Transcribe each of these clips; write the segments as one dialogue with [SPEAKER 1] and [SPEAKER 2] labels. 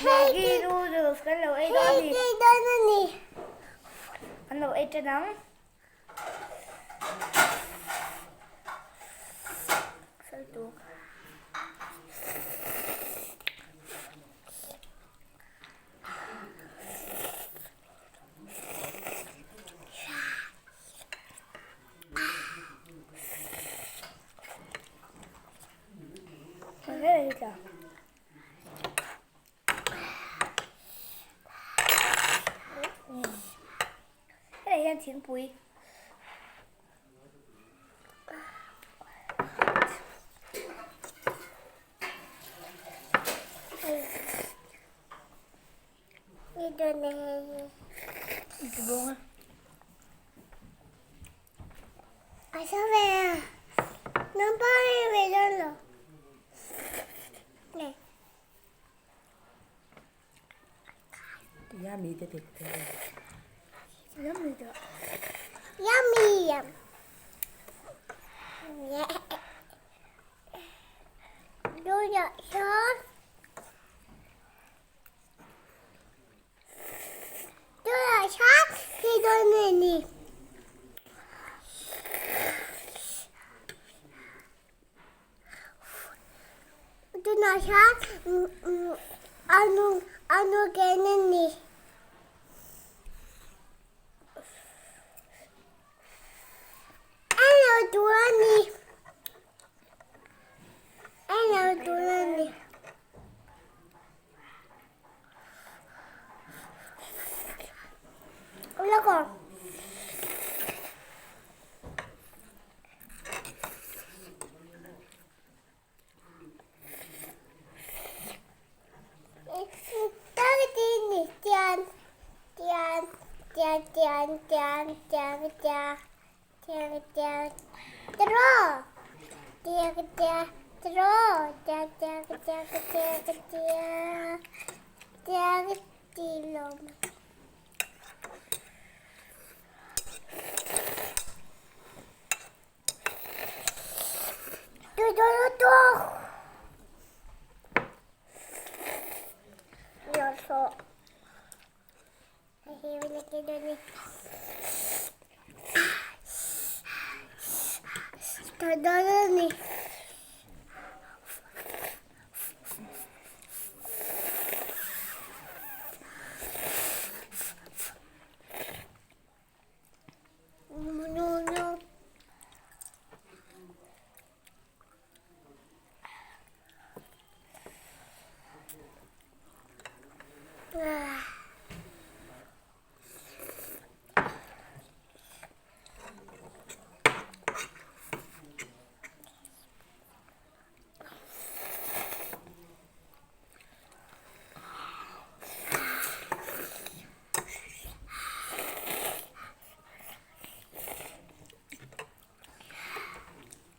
[SPEAKER 1] Maggi noodles kan lo ei dawn a ni.
[SPEAKER 2] Ei dawn a ni.
[SPEAKER 1] Kan lo ei tan ang. Saltuk. Hei hian thingpui.
[SPEAKER 3] Yummy te dik te.
[SPEAKER 1] Yummy te.
[SPEAKER 2] Yummy. Yeah. Do your sauce. Tunah hian hei dawn a ni. Tunah hian a nu a nu ken a ni. A lo tur a ni. A lo tur a ni.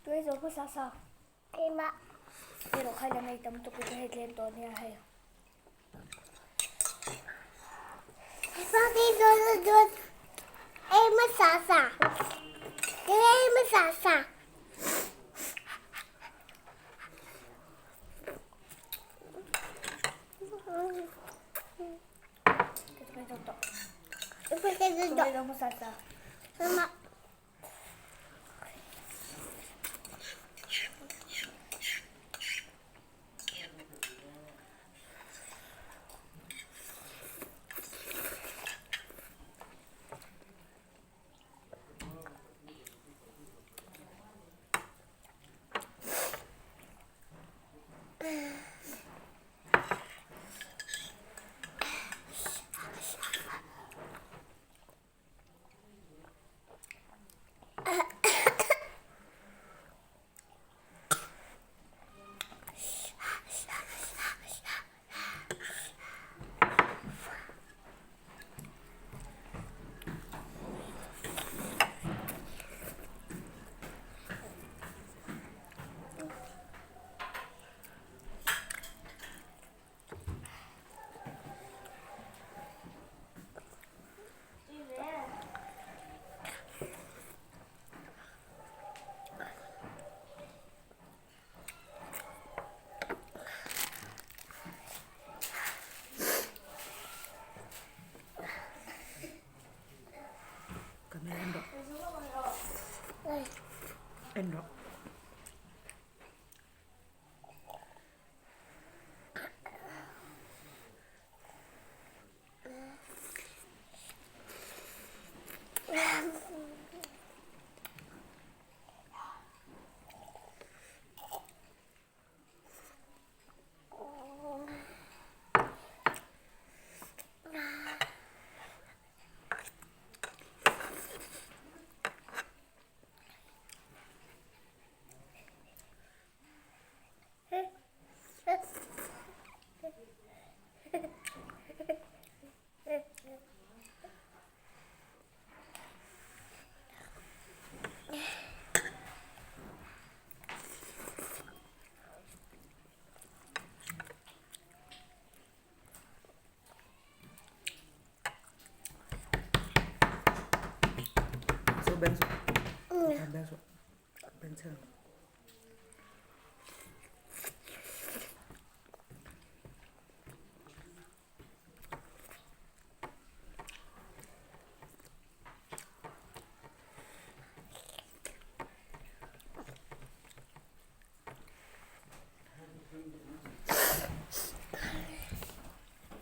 [SPEAKER 1] Tui zo hmasa sa.
[SPEAKER 2] Keimah.
[SPEAKER 1] Hei rawh khai lam ei tam tuk i hei tlem tawh nia hei.
[SPEAKER 2] Paki zo zo zo ei hmasa sa. Ei hmasa sa.
[SPEAKER 1] Tui zo hmasa sa.
[SPEAKER 2] Keimah.
[SPEAKER 3] Chu beng suh. Kha beng suh. Beng chheng.